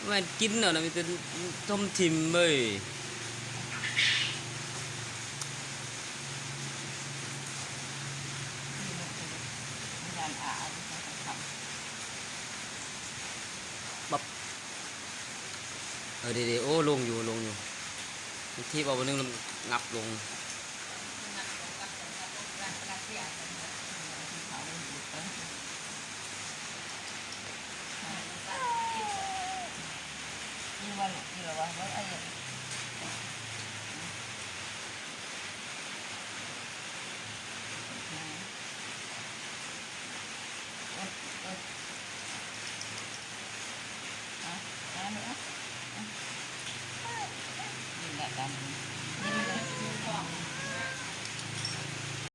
ແມ່ນກິນເນາະ ມີແຕ່ຖົມຖິ້ມເວີຍ. ປັບ ເອີ ເດໆ ໂອ້ ລົງຢູ່ ລົງຢູ່ ມັນຖີບເອົາບ່ອນໜຶ່ງ ແລ້ວງັບລົງ. ກິນບໍ່ລູກ ກິນແລ້ວບໍ່? ເບິ່ງ ອາ